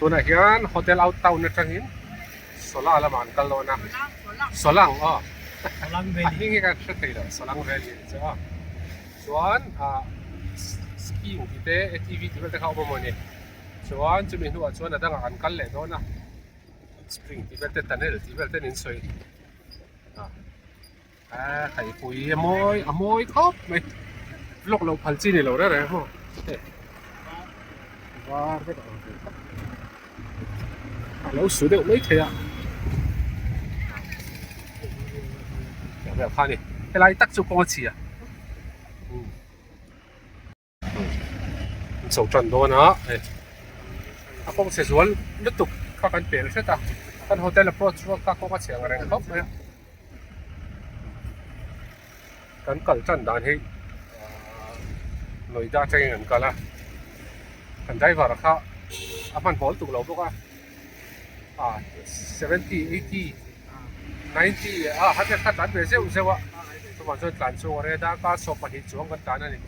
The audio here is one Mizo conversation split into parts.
Tunah hian hotel out town atangin Sola lamah an kal dawn a. Solang aw. A hming hi ka hre thei lo Solang Valley a ni chu a. Chuan ah skiing tih te ATV tih vel te kha a awm a mawni. Chuan chumi hnuah chuan a dangah an kal leh dawn a. Spring tih vel te tunnel tih vel ten in sawi a. A kaihpui a mawi a mawi khawp mai vlog loh phal chi ni lo reng reng maw hei var vek a awm ve tak a lo su deuh mai thei a tiang vel kha a ni helai tak chu kawng a chhia. An chho tan dawn a hei a kawng chhe zual lutuk kha kan pel hret a kan hotel approach rual kha kawng a chhe ang reng khawp mai a kan kal tan dan hi ahh Noida atangin an kal a kan driver kha a hmanhmawh lutuk lo bawk a ah 70 80 90 ah 100 kha tlan ve zeuh zeuh a chuvang chuan tlan chhung a red a kar 12 chuang kan tlan a ni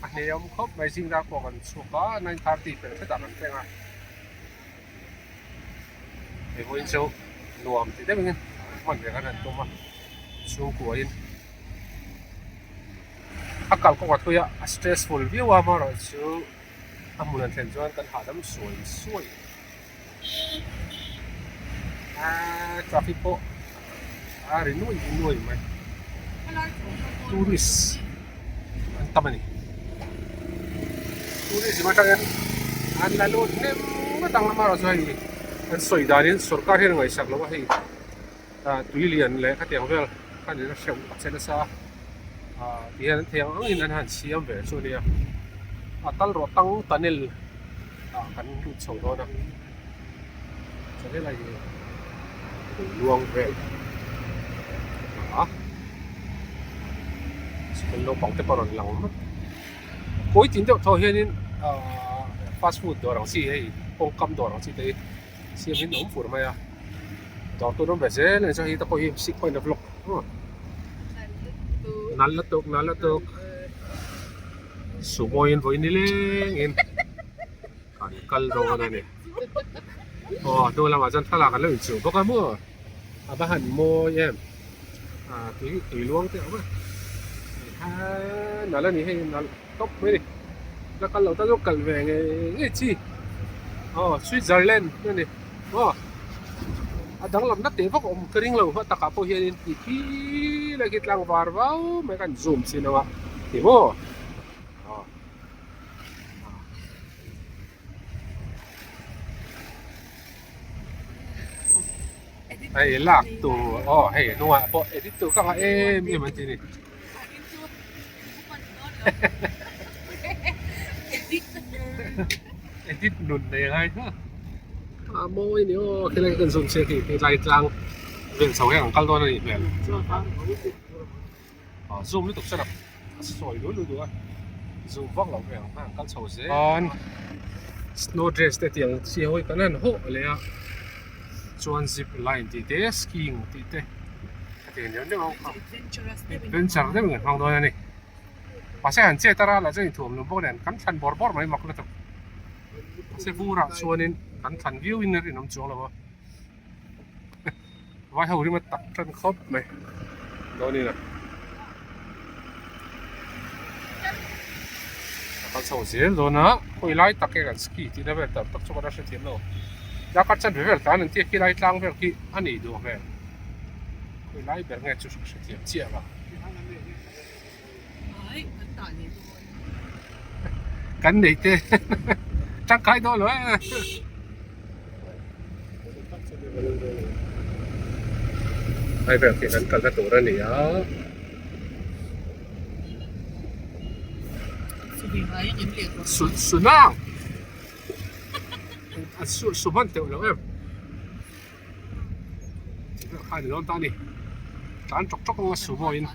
a hneawm khawp mai zing dar pawh kan chhuak a 9:30 pel hretah kan thleng a hei vawiin chu nuam ti deuhin hman ve khan an tum a chhungkuain a kalkawng a thui a a stressful viau a amaherawhchu. A hmun an thlen chuan kan hahdam suai suai a traffic pawh a ri nuai nuai mai tourist an tam a ni tourism atangin an la lut hnem ngawt ang amaherawh chu hei an sawi danin sorkar hian a ngaihsak lo a hei ah tui lian leh khatiang vel khan in a hreuh a che nasa a ah ti hian an thei ang angin an han siam ve chu a nia a tal rawh tang tunnel ah kan lut chho dawn a chuan helai hi tui luang vel a school naupang te pawh a rawn lang mek kawi tin deuh thaw hianin ah fast food dawr ang chi hei kawngkam dawr ang chi te hi. Siam in awm fur mai a dawr tur awm ve zel a ni chuan hei te pawh hi sik pawhin a vlog nalh lutuk nalh lutuk sumo in vawiin nileng in kan kal dawn a ni aw a hnu lamah chuan thlalak an lo inchuh bawk a maw a va han mawi em ah tui tui luang te a awm a nalh a ni hei nalh. Tawp mai ni. La kal lo ta zawk kal ve ngei ngei chi. Aw Switzerland a ni. Aw a danglam na teh vak awm ka ring lo a takah pawh hianin ti khi lai khi tlang var vau mai khan zoom chin ang a ti maw. Aw. Hei lak tur aw hei hnungah pawh edit tur ka ngah em em an ti a ni. Edit nun nei a ngai kha a mawi ni aw khilai kan zawn chiah khi helai tlang vel chho hian an kal dawn a nih hmel ah zoom lutuk chuan a sawi luh luh duh a zoom vak loh ve ang an kal chho zel snow dress te tiang chi ho hi kan han hawh leh a chuan zip line tih te skiing tih te. Adventure deuh in hmang dawn a ni. Mahse han chet a ral ah chuan inthuam lo bawk nen kan thlan bawrh bawrh mai mak lutuk. Mahse vur ah chuanin kan thlan viau in a rinawm chuang lo a. Vai ho rim a tak tan khawp mai dawn in a. A kal chho zel dawn a, khawi lai tak nge kan ski tih na vel tam tak chu ka la hrethiam lo. Darkar chanve vel tlan an tia khi lai tlang vel khi a nei duh hmel. Khawi lai ber nge chu ka hrethiam chiah lo. Kan nei te tangkai dawn lo e. Hei vel khi kan kalna tur a ni a. Su sunang su su hman teuh lo em. Kha ni dawn ta a ni tlan tawk tawk anga sumo in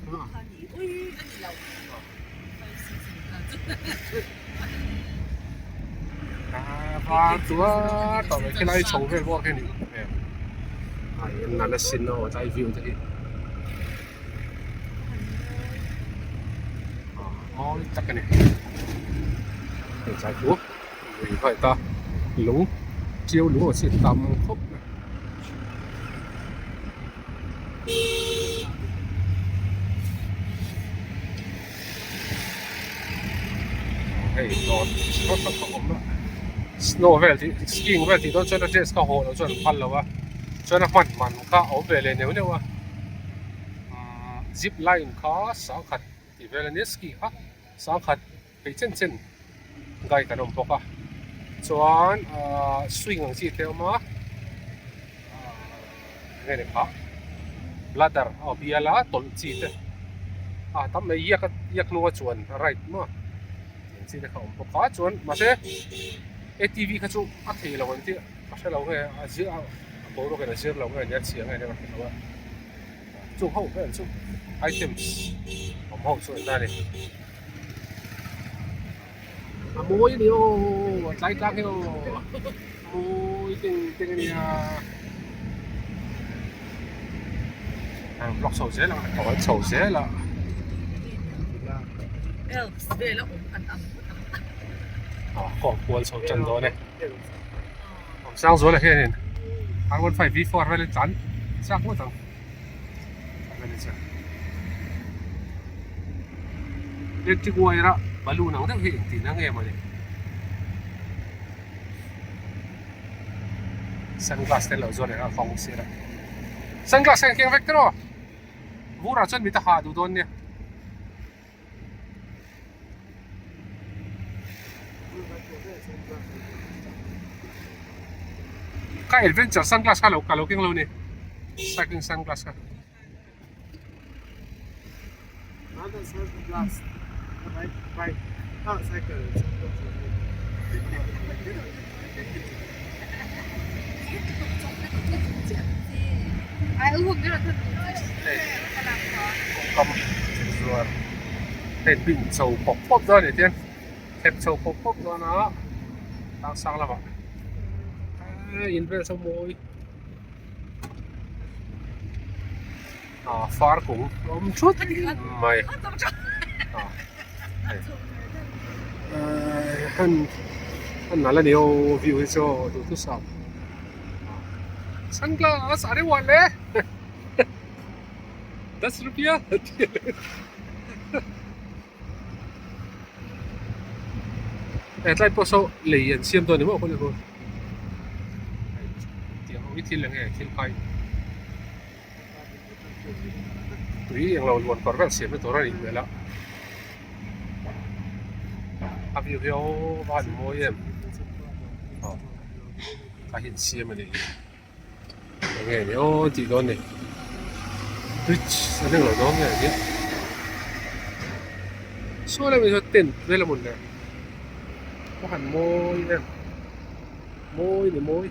var chuan tawh mai khilai chho vel bawk hi a nih hmel a nalh asin aw tlai view te hi mawi tak a ni hei tlai chu lui vawih ta lung. Ṭiau lung ang chi tam khawp mai. Hei dawr chi hrang hrang a awm a snow vel tih skiing vel tih dawn chuan a dress kha haw loh chuan an phal lo a chuan a hman man kha a awm ve leh neuh neuh a umm zip line kha sangkhat tih vel ania ski kha sangkhat phei chen chen guide an awm bawk a chuan ahh swing ang chi te a awm a ahh enge ni phah ladder aw biala tawlh chi te a tam mai iak iak hnunga chuan a ride maw tih ang chi te kha a awm bawk a chuan mahse atv kha chu a thei lo ang tih ka hre lo nge a zir a boruak in a zir lo nge nia chhia nge nia ka hre lo a chung ho vel chu items awm ho chu an ta a ni. A mawi a ni aw a tlai tlang hi aw mawi teng teng a nia a rawn vlog chho zel ang a rawn chho zel a ah kawng kual chho tan dawn e Sangzuala hianin R 15 V 4 vel a tlan chak ngawt ang. Electric wire a balloon ang deuh hi engtin ang em a ni sunglass te lo zuar leh a kawng sir a sunglass hian keng vek tiraw vur ah chuan mit a hah duh dawn nia. Ka adventure sunglass kha ka lo keng lo ni cycling sunglass kha. Kawngkam zuar hei bin chho pawp pawp dawn a ni tiang thep chho pawp pawp dawn a tlang sang lamah in vel saw mawi ah far kung a awm thut mai ah hei a nalh a ni aw view hi chu aw duhthusam sunglass a reuh le. Das rupiah he tlai pawh saw lei an siam dawn ni maw khaw leh tiang ho hi thil eng nge thil khai tui englo luan kawr vel siam na tur a nih hmel a a view hi aw va han mawi em aw a insiam a nih hi. Enge ni aw tih dawn ni bridge a ring lo dawn nge nia saw lai mai saw tent vel a hmun le a han mawi em mawi ni mawi.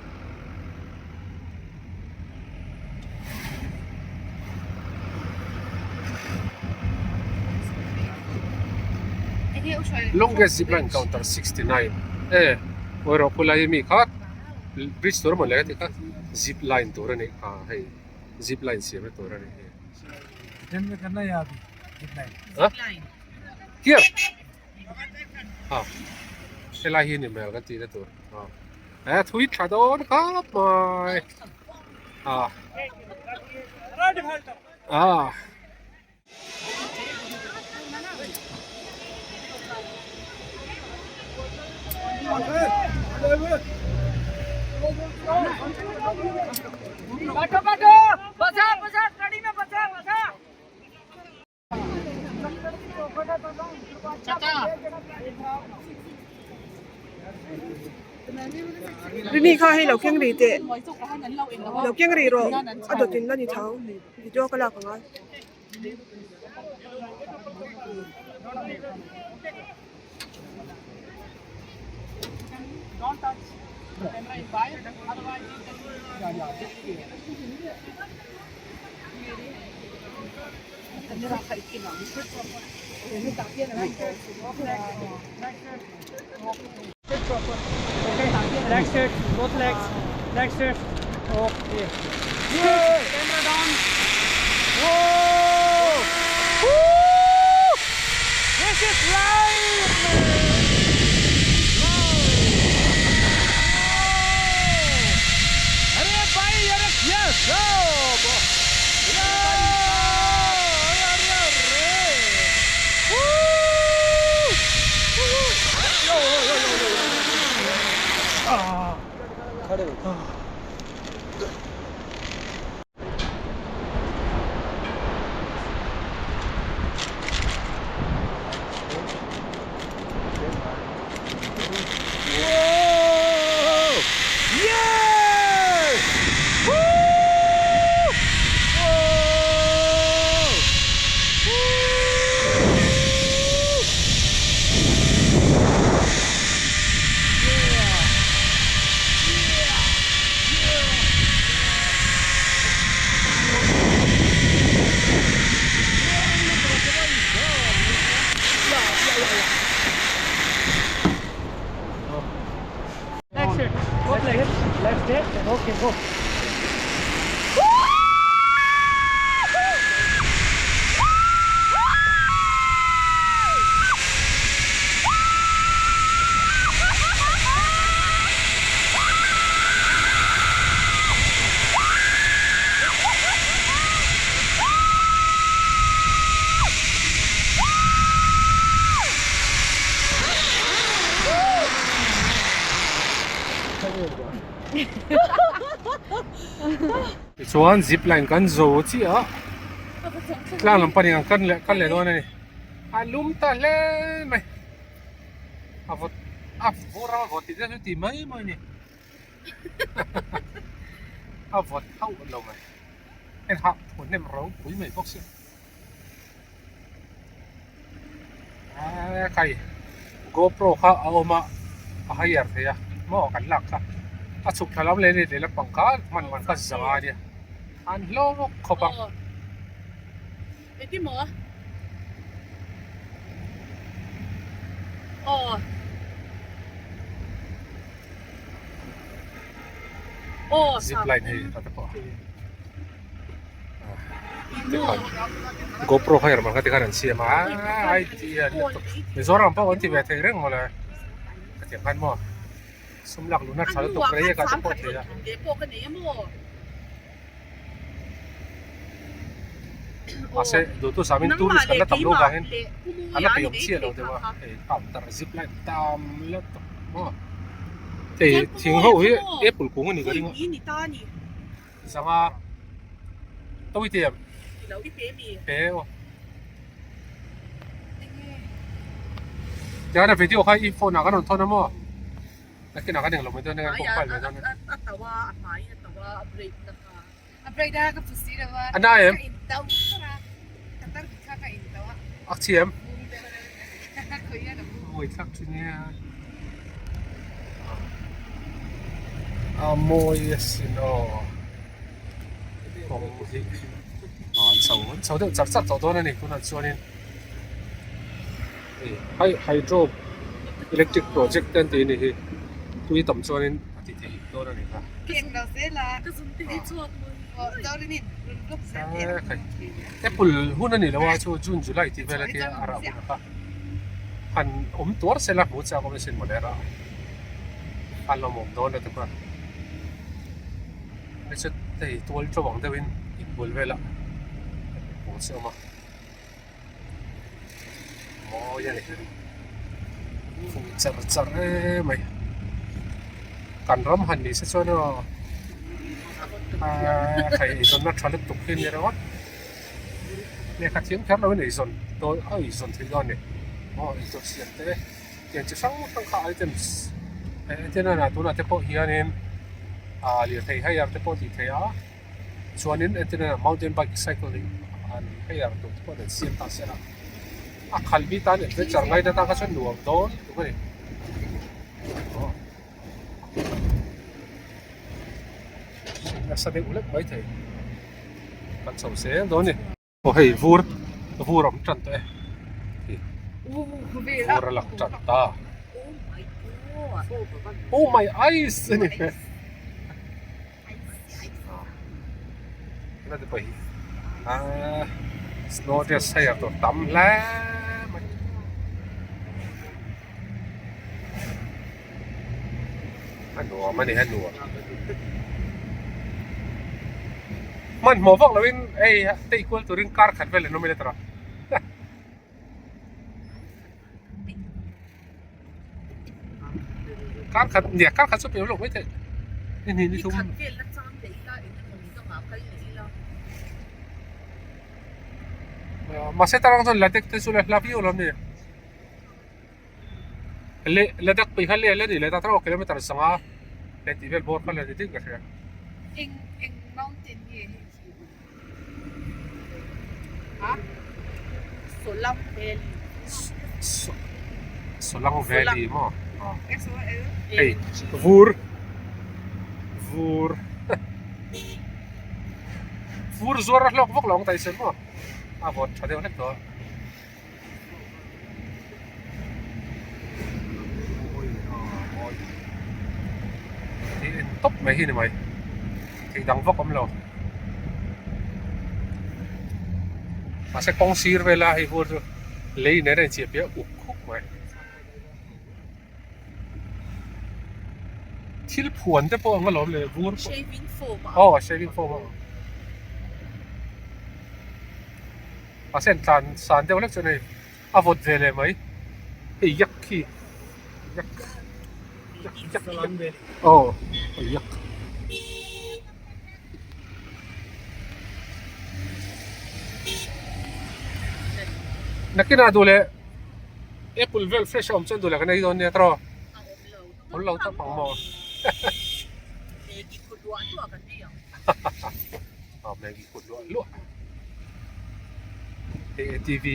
Longest zipline counter 69 e awih khulai ami kha. Bridge tur emaw le ka ti kha zip line tur a ni a hei zip line siam na tur a ni hei. Ha here ha helai hi ni hmel kan tih na tur a thui tha dawn khawp mai a a. Rini kha hei lo keng ri teh lo keng ri rawh a dawt in la ni tho video ka lak ang a. Tichuan zip line kan zo chiah a tlang lam panin an kan leh kal leh dawn a ni a lum ta hle mai a vawt a vur a vawt tih te chu ti mai mai a ni a vawt hauh lo mai heng hah phu hnem ropui mai bawk si. Khai GoPro kha a awm a a hire thei a maw kan lak kha a chhuk thla lam leh leh lampang kha hman man kha zanga ania an hlawm vak khawp ang. Zip line hei a te pawh. Tikhan GoPro kha ermah kha tikhan an siam a ai tih a Mizoram pawh an ti ve thei reng mawle ka ti ang khan maw sum lak luhna tha lutuk rei eka te pawh thei a. Mahse duhtu samin tourist kan la tam lo vangin an la peih awm chiah lo deuh a hei counter zip line tam lutuk maw hei thing ho hi apple kung a ni ka ring a. Zanga tawi te em? Pe aw. Tiang a video kha i phone ah kan rawn thawn a maw? Nakin ah kan englo mai dawn nia kan compile mai dawn nia. A na em? A chhi em? Mawi thlak thin nia. A mawi asin aw kawng hi a chho an chho deuh char char tawh dawn a ni tunah chuanin hei hei hydro electric project te an tih a nih hi tui tam chuanin a ti thei dawn a ni kha apple hun a ni lo a chu june july tih vel a tia a rah hun a kha. Han awm tuar sela hmu chak awm asin mawle rah a lawmawm dawn a tuk a hei chu hei tual tawng ang deuhin inbul velah hmu che awm a mawi a ni fuh char char em mai kan ram han ni se chuan aw aa hei eizawnna tha lutuk hi a ni ringawt. Lehkha thiam kher lo in eizawn dawn a eizawn theih dawn a ni. Aw eitur siam te tiang chi hrang hrang kha items entirna ah tunah te pawh hianin ah lirthei hire te pawh tih theih a chuanin entirna ah mountain bike cycling an hire tur te pawh an siam ta se la a khalh mi tan adventure ngaina tan kha chuan nuam dawn lutuk a ni. Nasa deuh lek mai thei kan chho zel dawn a ni. Aw hei vur vur a awm tan tawh e vur a lang tan ta oh my eyes a ni ah snow dress hei a tur tam hle mai. A nuam a ni a nuam. Hmanhmawh vak loin hei tei kual turin kar khat vel an awm ila tawrh a. Kar khat nia kar khat chu pe lo mai thei ni hnih ni thum. Mahse tarang chuan Ladakh te chu la hla viau lo ani. Le Ladakh pui kha le la ni leh ta tawk kilometer sanga leh tih vel bawr kha la ni ding ka hria. Eng eng mountain nge hei hi? Ha? Solang Valley. Solang Valley maw? Hei vur vur vur zuar a hlawk vak lo ang taise maw? A vawt tha deuh hlek tawh a. Thil en tawp mai hi ni mai thil dang vak awm lo mahse kawng sir vela hei vur chu lei nen a inchiah piah uk khuk mai thil phuan te pawh ang alawm le vur pawh aw shaving foam a ang. Mahse an tlan san deuh hlek chuan hei a vawt ve leh mai hei yak khi yak yak yak yak aw hei yak nakinah duh leh apple vel fresh a awm chuan duh leh kan ei dawn nia tawrh awm lo tak ang maw ha Maggi kut luah luah hei atv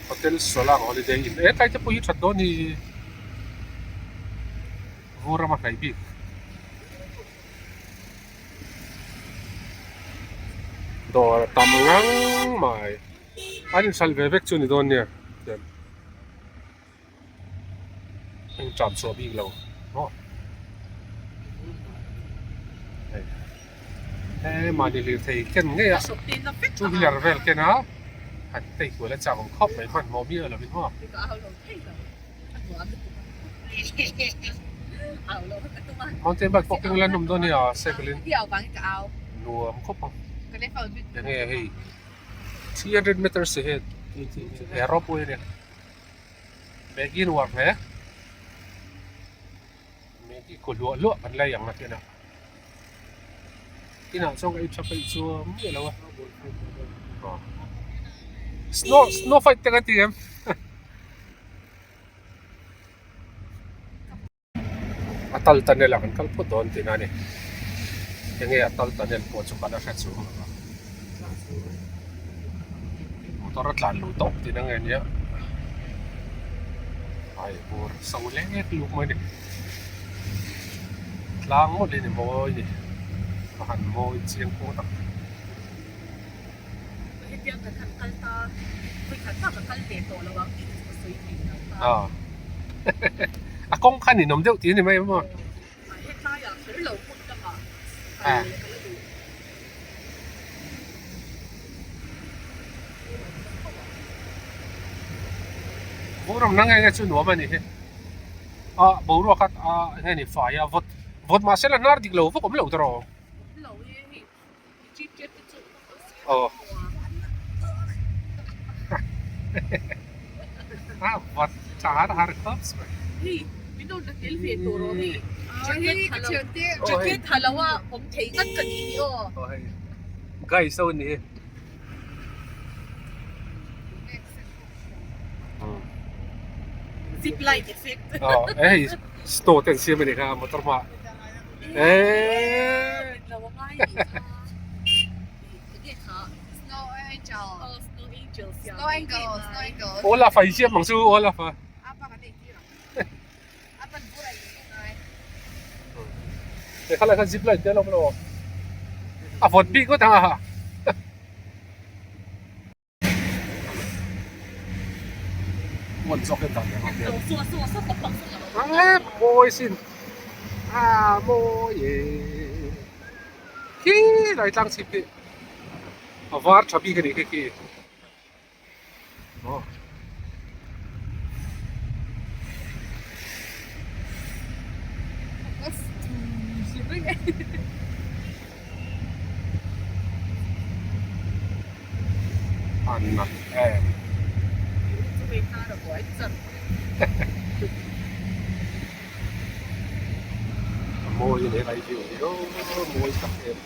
hotel Solang holiday inn he tlai te pawh hi that dawn hi vur rama hnaih bik. Dawr a tam ngang mai an inhralh ve vek chu a ni dawn nia tian. Heng ṭam chhuah bik lo maw hei he mahni lirthei ken ngei a two wheeler vel ken a han tei kual a chak awm khawp mai hmanhmawh miah lovin maw. Mountain bike pawh keng ila an awm dawn nia cycle in nuam khawp ang enge hei 300 meters ahead he ropeway a nia. Maggi nuam hle. Maggi kaw luah luah kan lei ang nakin a. Inah chuan ka ei tha peih chu miah lo a. Snow snow fight te kan ti em. A tal tunnel ah kan kal phawt dawn tihna a ni. Enge a tal tunnel pawh chu kan a hre chung lo va. Motor a tlan luh tawp tihna nge nia. Ai bur so lek luk mai a ni. Tlang ngawt hi a ni mawi ni. A han mawi chiang pawh tak. Hetiang kan han kal ta, vawikhat bak a kal ve tawh lo ang tih chu ka sawi thei lo ta. A kawng kha ninawm deuh tih a ni mai maw? Hetlaiah kher lo hmun dangah kal leh ka la duh. Boruak nang enge chu nuam a ni hi. A boruak a enge ni fai a vawt vawt mahse la hnar dik lo vawk awm lo tawh. Awm lo e hei. Guys ho ni hei snow te an siam a nih kha motor hmaah eeee. Olaf a insiam ang chu Olaf a. He khalai khan zip line te a lo awm lo a vawt bik ngawt ang a. Muan zawk hian dan leh ang hian. Mawi sin a mawi e khi lai tlang chhip hi a var tha bik a nih khi khi aw. van nalh em. A mawi a ni helai view hi aw mawi tak em.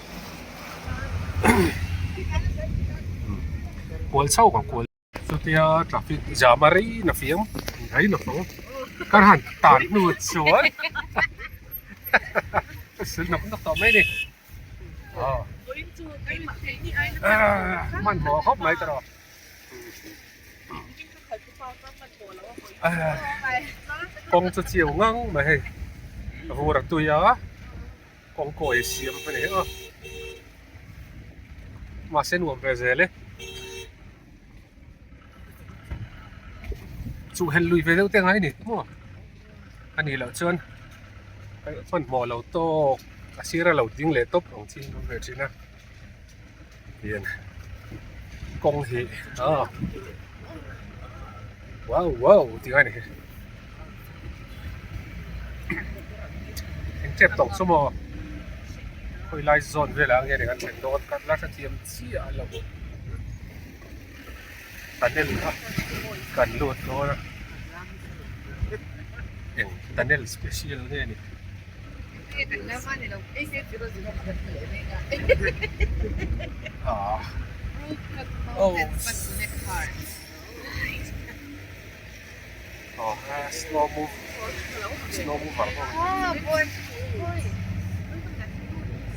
Kual chho kan kual. Chutia traffic jam a rei na fiam rei na fang kan han tan hnu chuan ka sil nawk nawk tawh mai a ni. Hmanhmawh khawp mai ta rawh. Kawng chu chiu ngang mai hei vur a tui a kawng kawi siam a ni a mahse nuam ve zel e chu hen lui ve deuh te ngai a ni maw a nih loh chuan hmanhmawh lo tawk a sir a lo ding leh tawp ang chi an awm ve thin a. Hian kawng hi ah wow wow tih ngai a ni hi engtep tawng chu maw khawi lai zawn velah nge ni kan thlen dawn kan la hrethiam chiah lo tunnel kha kan lut dawn a eng tunnel special nge ni.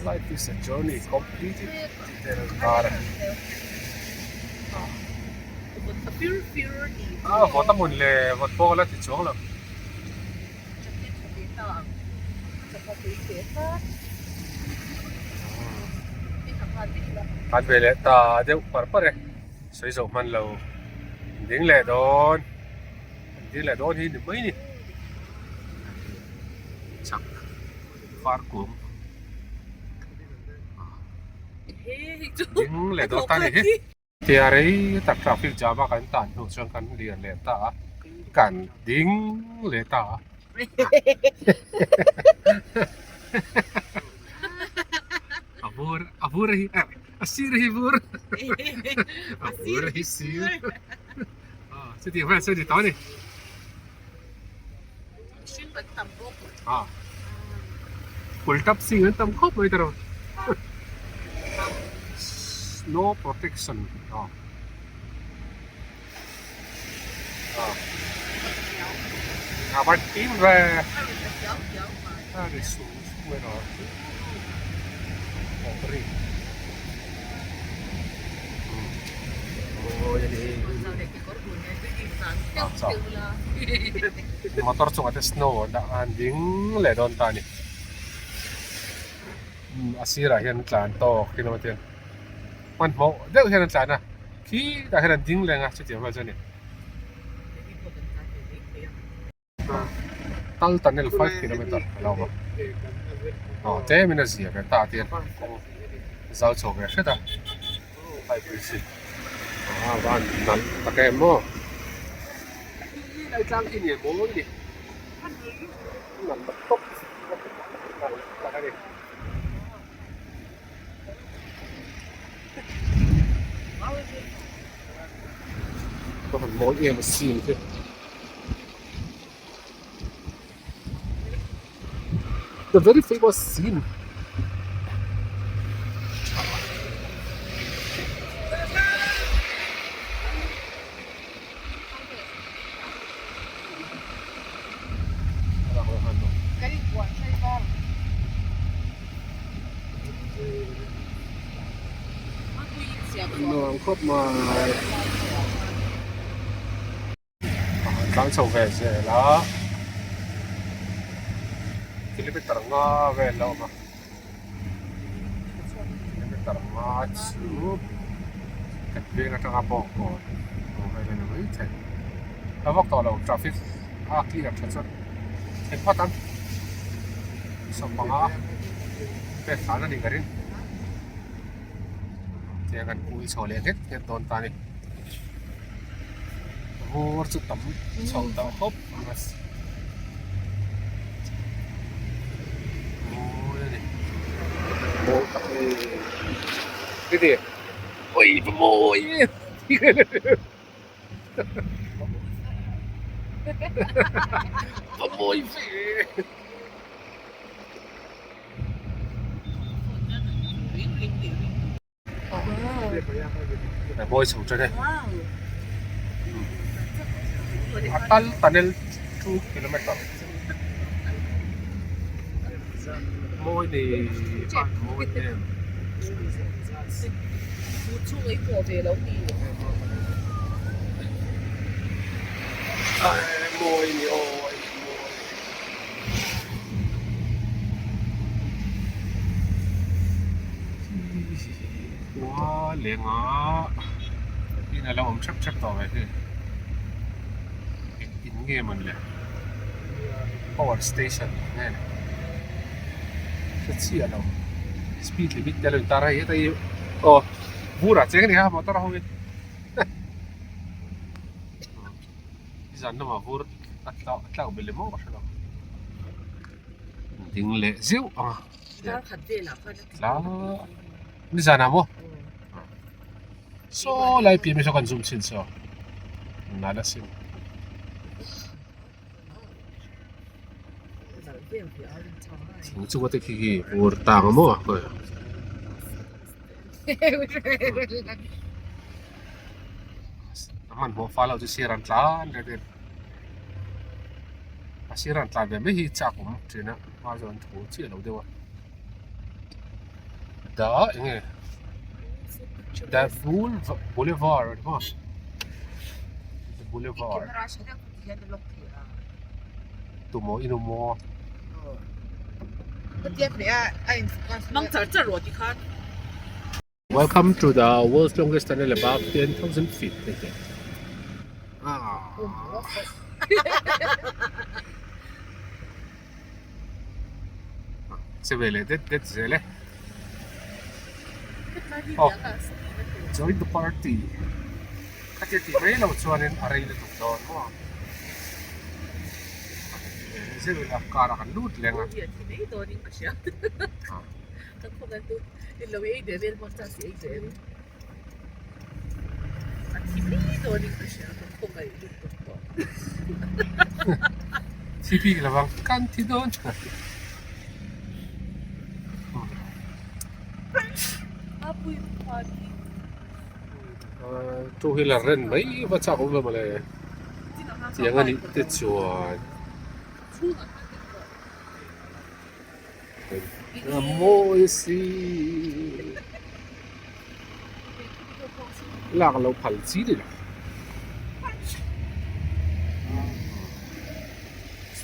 Life is a journey completed tih te an tar a a vawt a hmun leh vawt pawh la ti chuang lo. An ve leh ta deuh par par e sawi zawh hman lo ding leh dawn ding leh dawn hi ni mai ni chak far kum ding leh dawn ta ni hi. Tia rei tak traffic jam a kan tan hnu chuan kan lian leh ta a, kan ding leh ta a. A vur a vur hi a sir hi vur a vur hi sir chutiang vel chu a ni tawh a ni. Kul tap sing an tam khawp mai tawh snow protection a van tim ve a ri sung sung mai rawh ri mawi a ni. Motor chungah te snow a dah a an ding leh dawn ta a ni a sirah hian tlan tawk hi emaw tiang hmanhmawh deuh hian an tlan a khi tah hian an ding leng a chutiang vel chu a ni. Tal tunnel 5 kilometer a lo awm a aw tlem in a zia ve ta tiang kawng zau chho ve hret a high bridge hi a van nalh tak em maw lai tlang khi ni mawi ni nalh tak tawp nalh tak a ni. Ka han mawi em asin te. The very famous scene. Nuam khawp mai. Tlang chho ve zel a kilometer nga vel a awm a kilometer nga chu kan veng atanga bawk awn awm vel a ni mai thei a vak tawh lo traffic a clear tha chuan thlen phawt ang sawmpanga pek hlan a ni ka ring tiang kan ui chho leh nghet nghet dawn ta a ni. Vur chu tam chho tawh khawp ang a mawi a ni mawi tak e titi ui va mawi e. Va mawi ve. Mawi chho tan e. Atal tunnel 2 kilometer. Mawi nei mawi em. Mawi ni aw mawi. Khua lenga in a lo awm thep thep tawh mai hi eng in nge mawn le power station nge ni hre chiah lo speed limit te a lo intar a hei heta hi aw vur ah cheng a ni a motor ho hi. Zan lamah vur a tlak belh lem awk a hre lo. Ding leh zeuh ang a. Tla nizanah maw? Saw lai piah mi saw kan zoom chhin saw. Nal asin. Thing chunga te khi khi vur tang a maw? A hmanhmawh fal ho chu sir an tlan ret em a sir an tlan ve mai hi chak awm thin a hma zawh an thu chiah lo deuh a da eng nge the bull boulevard a ni maw the boulevard tumaw inu maw. Welcome to the world's longest tunnel above 10,000 feet. Ah. Che ve leh det det zel e. Oh. Join the party. Khatia tih mai lo chuanin a rei lutuk dawn maw. Zir ila car ah kan lut leng a. Ka khawng chu i lo ei ve vel bawk chuan si ei ve em a thi mai dawn in ka hria ka khawngaih lutuk tawh. Thi bik lo ang kan thi dawn tha. A pui phuan hi. Two wheeler ren mai va chak awm lo mawle tiang a nih te chuan. A mawi si lak lo phal chi ni lo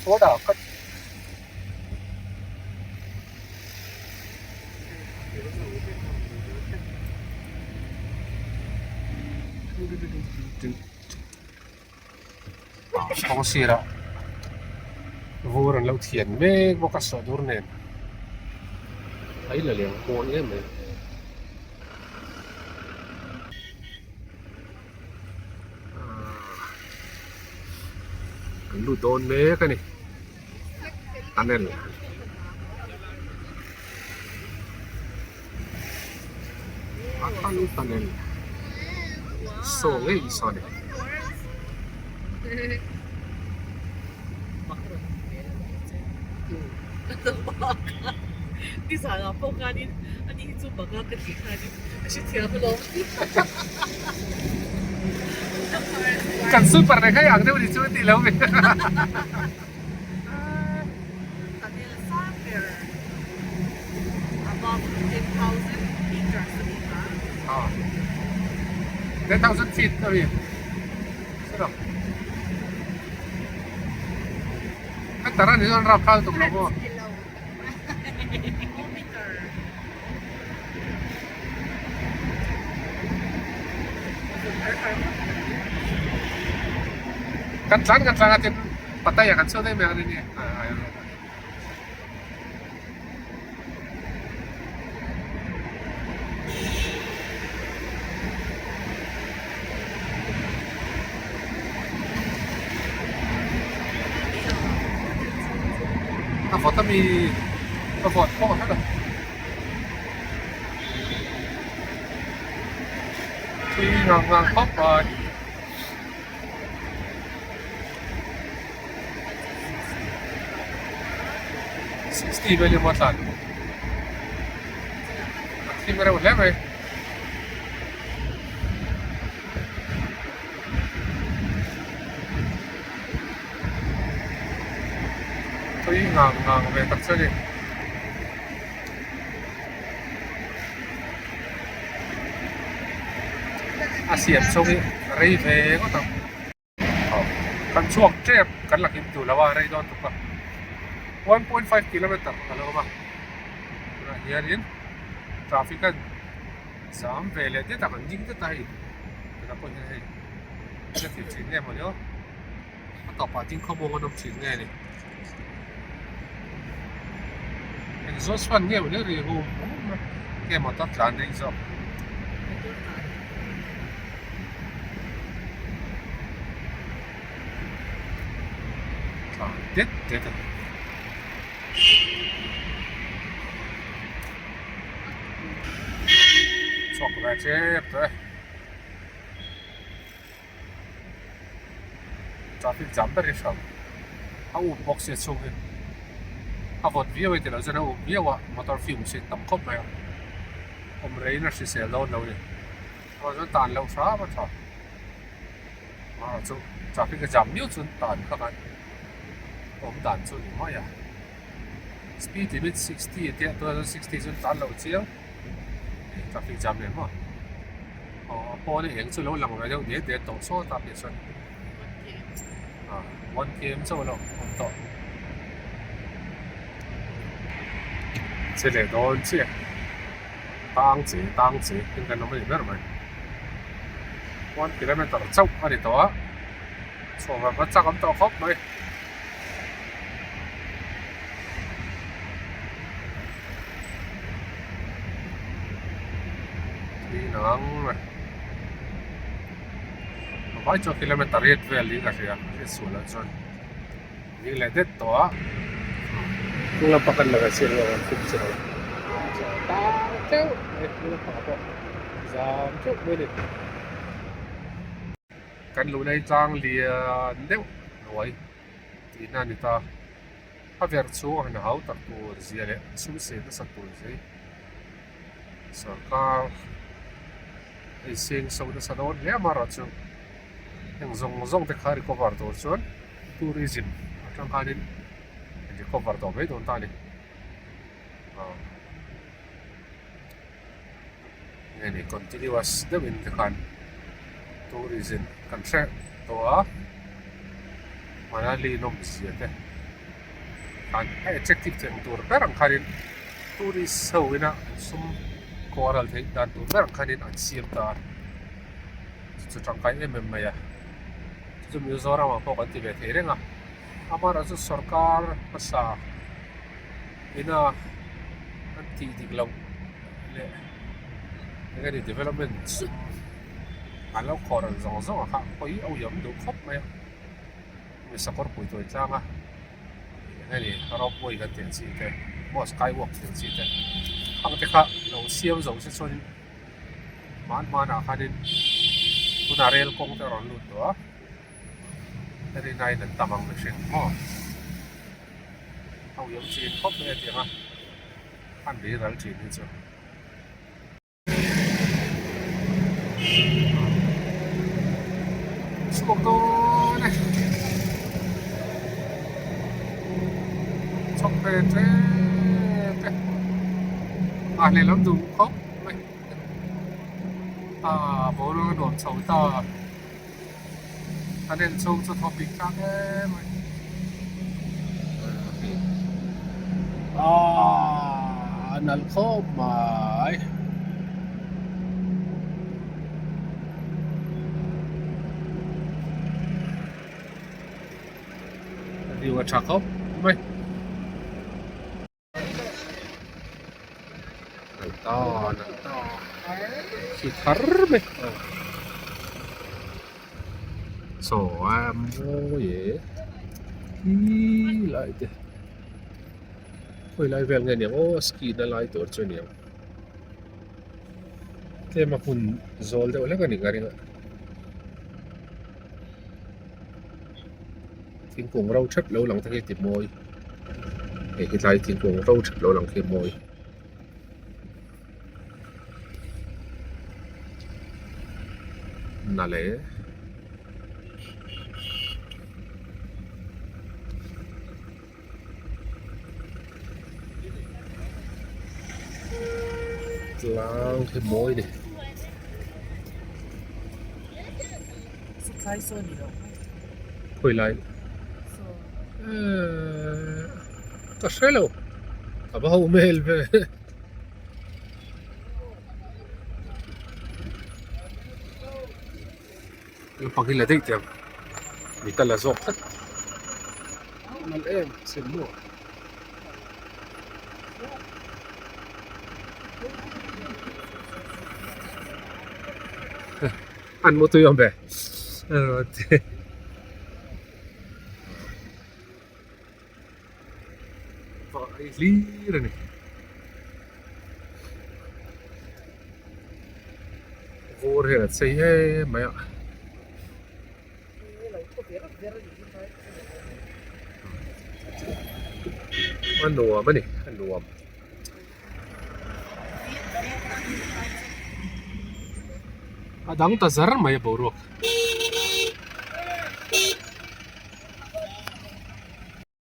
soda ka Kawng sirah vur an lo thian mek bawk a sawhdur nen a ila leng mawi em mai. Kan lut dawn mek a ni tunnel. A kal tunnel saw ngei saw a ni. Kan super leh kha ang deuh ni chu a tih lo ve. Above 10,000 meters a ni kha. Ah. 10,000 feet a mi. Silo. Ka tara ni chuan rap thal tum lo maw? Meter. Kan tlan kan tlan a tin Pattaya kan chhuak daih mai ang a ni ni. A vawt ami a vawt pawh a hre lo. Tui ngang ngang khawp mai. 60 vel emaw tlan a thim reuh hle mai. Tui ngang ngang ve tak chu a ni. A siam chhung hi rei ve ngawt ang. Kan chhuak tep kan la kim duh lo a rei dawn tuk a 1.5 kilometer a lo awm a tunah hianin traffic a zam ve leh det a kan ding det a hei tunah pawh hian hei a thil thin nge mawni aw a tawpah ding khawmuang an awm thin nge ni exhaust fan nge mawni ri hum hum a nge motor tlan rih zawk. Tlan det det a. Chhuak ve tep tawh e. Traffic jam ber hi hrang a up bawk sia chhung hi a vawt viau e tilo chuan a up viau a motor fumes hi tam khawp mai a awm reiin a hrisel dawn lo a ni chuan chuan tan loh hram a tha ah chu traffic a jam miau chuan tan kha khan awm dan chu a ni mai a speed limit 60 a tia tunah chuan 60 chuan tan loh chiang traffic jam leh maw. Aw a pawn a eng chu lo lang ve deuh diat diat tawh sawt a tih chuan ah 1 km chauh a lo awm tawh che leh dawn chiah tang che tang che in kan awm a ni ber mai 1 kilometer chauh a ni tawh a chhuah va va chak awm tawh khawp mai. Vai chuan kilometer riat vel niin ka hria hriat sual loh chuan ding leh det tawh a hnung lampang kan la ve chiah lo ang an fim chiah lo tang teuh mai hnung lampangah pawh zam teuh mai a ni. Kan luh lai tlang lian deuh hnuai tihna a ni ta. A verh chu han hau tak tur zia leh sum sen nasa tur zia hi sorkar ei seng so nasa dawn hle amaherawh chu heng zawng zawng te kha recover tur chuan tourism atang khanin recover tawh mai dawn ta a ni. Nge ni continuous deuhin te khan tourism kan hreh tawh a Manali nawm zia te khan a attractive thei ang tur ber ang khanin tourist ho ina an sum kawh ral theih dan tur ber ang khanin an siam ta a chu chu tangkai em em mai a chu chu Mizoram ah pawh kan ti ve thei reng a amaherawhchu sorkar hmasa ina an tih dik loh leh eng emaw development chu an lo khawh ral zawng zawng a kha hawi a uiam duh khawp mai a mi sakawr pui tuai tlang a eng emaw ni ropeway kan tih ang chi te maw skywalk tih ang chi te khang te kha lo siam zo se chuanin hman hmanah khanin tunah rel kawng te a rawn lut tawh a rinaiin an tam ang mihring maw. A uiam chin khawp mai a tiang a, an ri ral thin hi chu. Chhuak dawn e. Chhawk ve tep e. A hlelawm duh khawp mai. A boruak a nuam chho ta. Kan en chhung chu thawpik tlang em mai. Aaa a nalh khawp mai. A view a tha khawp mai. Ta ta khi thar mai chaw a mawi e hi lai te khawi lai vel nge niang aw ski na lai tur chu niang. Tlem a hmun zawl deuh hlek a ni ka ring a thingkung ro thep lo lang te khi ti mawi hei khi tlai thingkung ro thep lo lang khi a mawi. Na le. Tlang khi mawi ni. Khawi lai? Ehh ka hre lo a va ho hmel ve. Naupang hi la daih teh ang mit a la zawk tlat nalh em sin maw. An mu tui awm ve Vai hlir a ni. Vur hian a chei em mai a. A nuam a ni a nuam. A dang ta zar mai a boruak.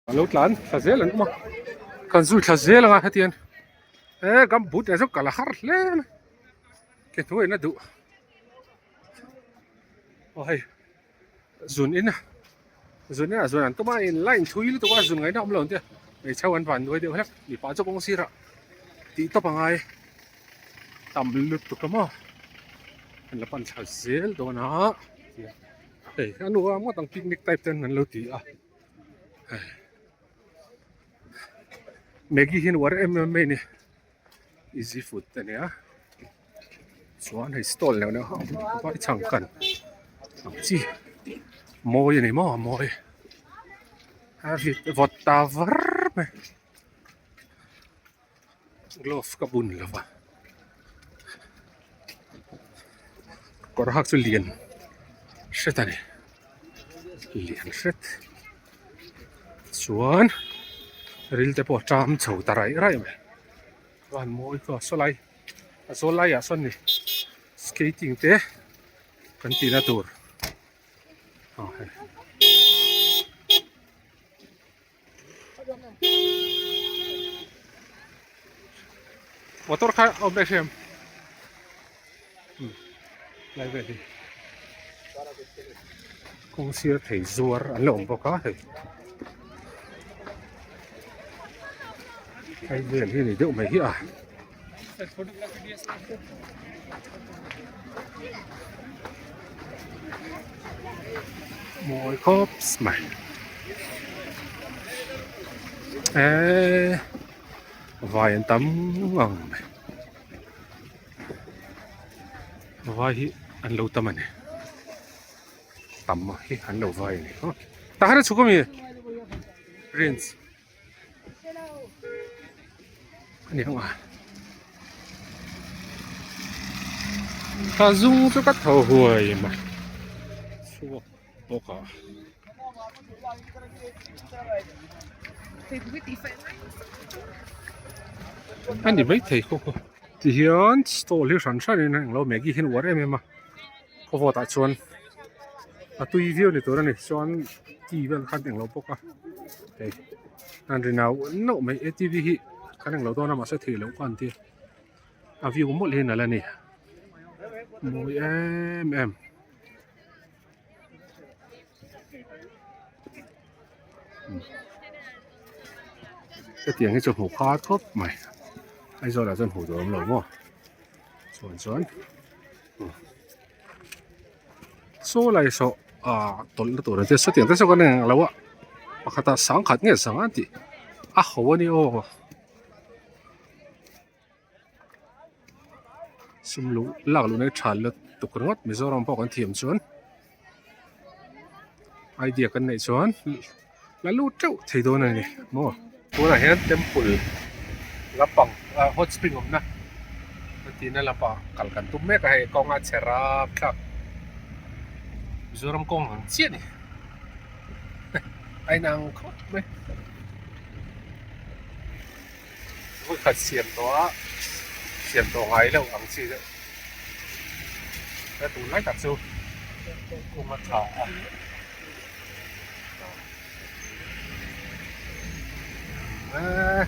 A lo tlan thla zel an awm a kan zui thla zel anga hetiang e gumboot leh zawk kal a har hle mai ke hnuai in a duh aw hei zun in a zun in ah zun an tum a in line thui lutuk a zun ngaihna awm lo ang te hmeichhe ho an van nuai deuh hlek mipa chu kawng sirah tih tawp a ngai tam lutuk a maw an la pan thla zel dawn a hei a nuam ngawt ang picnic type ten an lo ti a. Maggie hian uar em em mai a ni easy food te ania chuan hei stall neuh neuh a vai changkan ang chi mawi a ni maw a mawi a rit vawt ta var mai glove ka bun lo va kawr hak chu lian hret a ni lian hret chuan ril te pawh a ṭam chho ta raih raih mai van mawi chu a saw lai a zawl laiah sawn ni skating te kan tihna tur aw hei. Motor kha awm leh hrem lai vel hi kawng sir thei zuar an la awm bawk a hei hei vel hi ni deuh mai hi a. Mawi khawp mai eee vai an tam ngang mai vai hi an lo tam a ni tam hi an lo vai a ni tah hian a chhuk ami prince. Ani ang a ka zung chu ka tho huai mai chhuak bawk a. Ani maithei khaw khaw tihian stall hi hran hran in englo maggie hian uar em em a khawvawt ah chuan a tui viau ni tur a ni chuan tea vel khan englo bawk a hei an ri nau nauh mai atv hi kan englo dawn a mahse theih loh kha an tia a view mawlh hi nalh a ni mawi em em. Hetiang hi chu hmuh khar khawp mai Aizawl ah chuan hmuh tur a awm lo maw chuan chuan saw lai saw ah tawlh na tur ang che sawtiang te saw kan eng lo a pakhat ah sangkhat nge sanga tih a ho a ni aw. Sum luh lak luhna hi tha lutuk ringawt Mizoram pawh kan thiam chuan idea kan neih chuan la lut teuh thei dawn a ni maw. Tunah hian temple lampang ah hot spring awmna kan Tihna lamah kal kan tum mek a hei kawng a chhe rap thlak Mizoram kawng ang chiah a ni a inang khawp mai vawikhat siam tawh a siam tawh ngai loh ang chi deuh a tunlai tak chu kawng a tha a.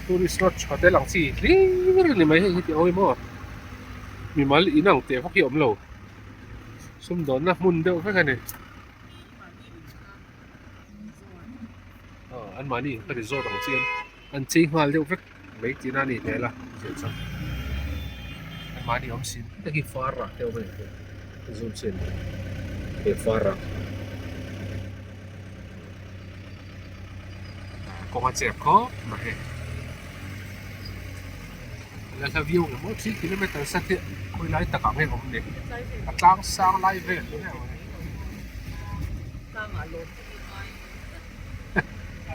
Tourist lodge hotel ang chi hlir a ni mai hei hi tih awm maw mimal in ang teh vak hi a awm lo sumdawnna hmun deuh vek a ni aw anmahni ka resort ang chi an chei nghal deuh vek mai tihna a ni hmel a anmahni awm sin heta hi far rah te awm a ni zoom sin he far rah. Kawng a chep khawp mai hei. La hla viau ang maw 3 kilometer sa hi khawi lai takah nge awm ni a tlang sang lai vel ni reuh a ni.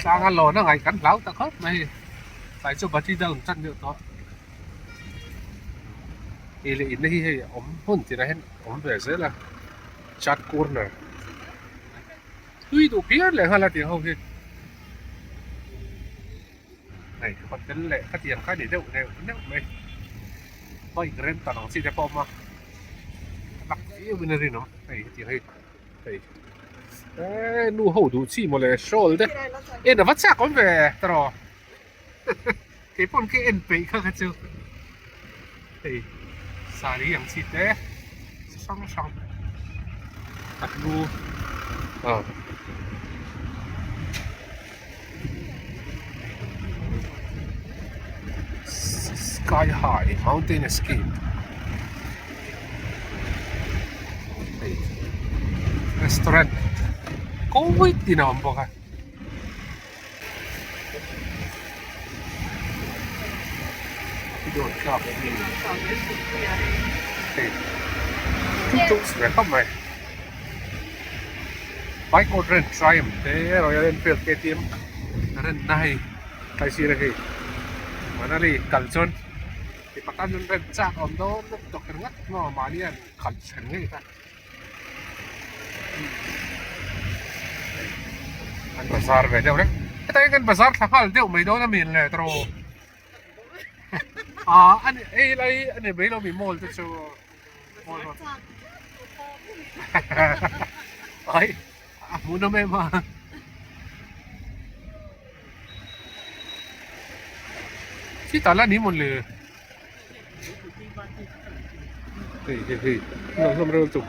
Tlanga lawn a ngaih kan hlau ta khawp mai hei. Tlai chu battery down tan deuh tawh. Ei leh inna hi hei awm hmun tirah hian awm ve zel a chat corner. Tui duh phian leh nghal a tih ho hi hei hotel leh khatiang kha a ni deuh neuh neuh mai bike rental ang chi te pawh a awm a lak viau in a rinawm hei hetiang hi hei eee nu ho duh chi mawle shawl te en a va chak awm ve tawh keipawn ka en peih kha kha chu hei saree ang chi te chi hrang hrang a hlu aw sky high mountain escape hei restaurant kawi tin a awm bawk a. Bike awt rent Triumph te Royal Enfield KTM rent na hei tlai sir a hei Manali kal chuan mi pakhat an rent chak awm dawn lutuk ringawt maw mahni an khalh thlen ngei kha. An bazar ve deuh reng hetah hian kan bazar thla nghal deuh mai dawn a min le tawh ah a ni hei lai a ni mai lo mi mall te chu ai a hmuhnawm em a khitah la ni mawn le. Hei hei hei hnam hlawm reuh lutuk.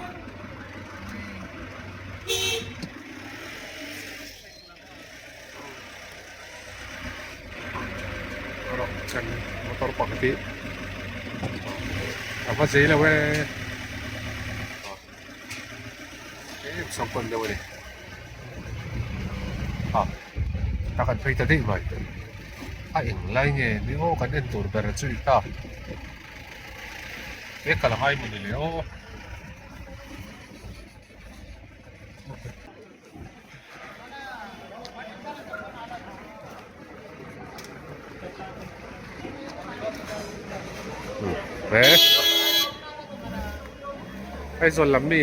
Rawh chan motor pakhat hi a va zei lo e tlem sawm pawn deuh a ni a ta kan phei ta daih mai a eng lai nge ni aw kan en tur ber chu i ta he kal a ngai maw ni le aw. Aizawl lam mi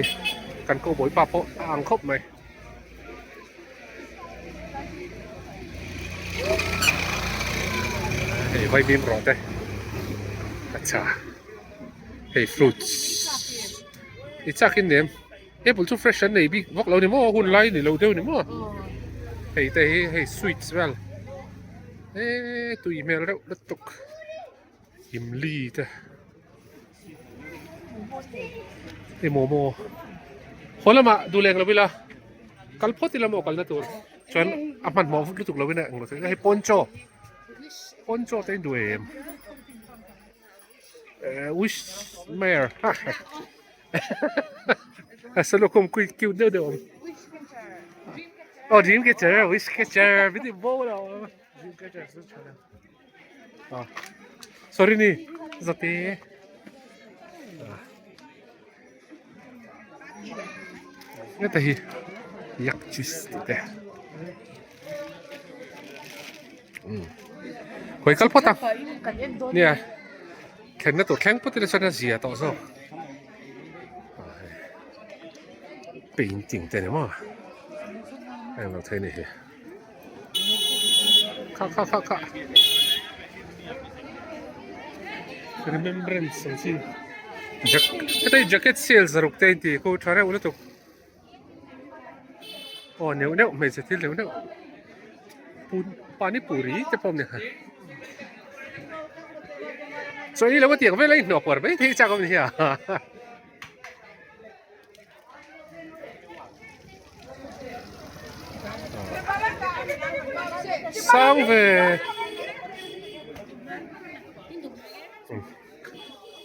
kan ko bawipa pawh a ang khawp mai. Hei vaimim rawh te acha hei fruits i chak in nem. Apple chu fresh an nei bik vak lo ni maw hun lai ni lo deuh ni maw hei te hi hei sweets vel eee tui hmel reuh lutuk imli te hei momo haw lamah duh leng lo ila kal phawt ila maw kalna tur chuan a hmanhmawh lutuk lo in a englo hei poncho poncho te in duh em. Wish mayor Salokhum kui cute deuh deuh awm oh dream catcher wish catcher min ti bo lo dream catcher chu tha lo ah sorry ni zate heta hi yak cheese tih te Hawi kal phawt ang nia. Thlenna tur thleng pawt ila chuan a zia tawh zawk. Painting te ni maw englo thei a ni hi. Kha kha kha kha remembrance ang chi jack heta hi jacket sale zaruk te a inti khu tha reuh lutuk aw neuh neuh hmeichhe thil neuh neuh pani puri te pawh a ni kha chaw ei lo a tiang vel a inhnawh kuar mai thei chak awm ni hi a. Sang ve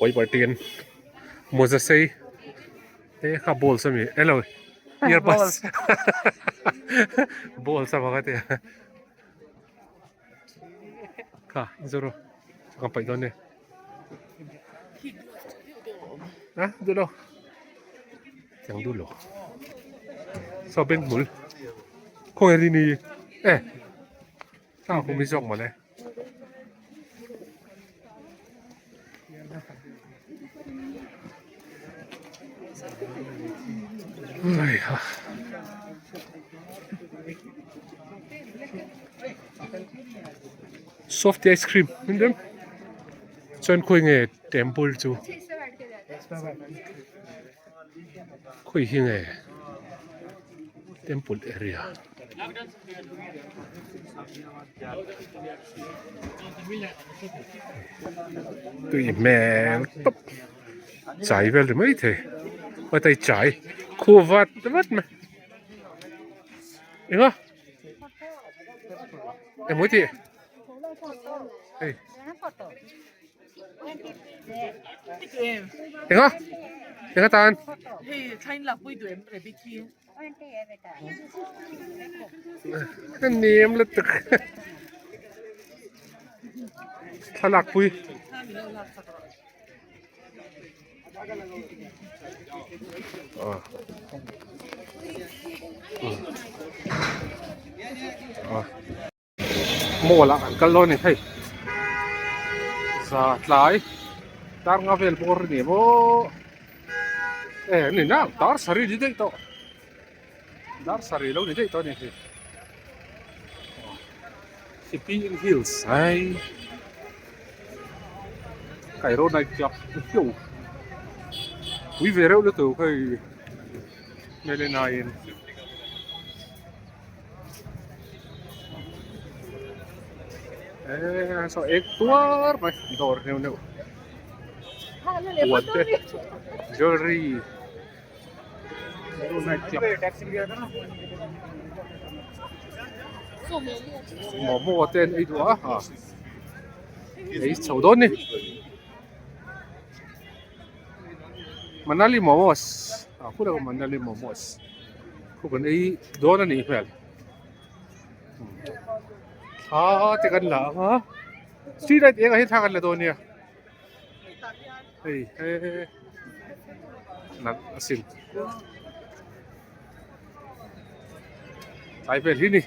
Oi party an mawza sei te kha balls ami elo earbuds balls a bawk a tia kha zoro kan paih dawn e a duh lo tiang duh lo saw beng hmul khawnge ri ni e thla hum hi zawk mawle Hei ha. Soft ice cream min dem chuan khawi nge temple chu khawi hi nge temple area. Tui hmel tawp chai vel ri mai thei heta hi chai khu vat vat mai eng a engmaw tih hei eng a eng atan. Ka nem lutuk thlalak pui ah. Mall ah kan kal dawn a ni hei za tlai dar nga vel bawr a ni maw e a ni na dar sarih ni daih tawh dar sarih lo ni daih tawh a ni hei city in hills ai Cairo night club pui ve reuh lutuk hei hmel en aiin. Eee saw ek tuar mai dawr neuh neuh huan te jewelry momo te an ei duh a ah ei chho dawn a ni Manali momos ah khulai pawh Manali momos khu kan ei dawn a nih hmel thla te kan la ang a street light eng ah hian thla kan la dawn nia hei he nalh asin tlai vel hi ni.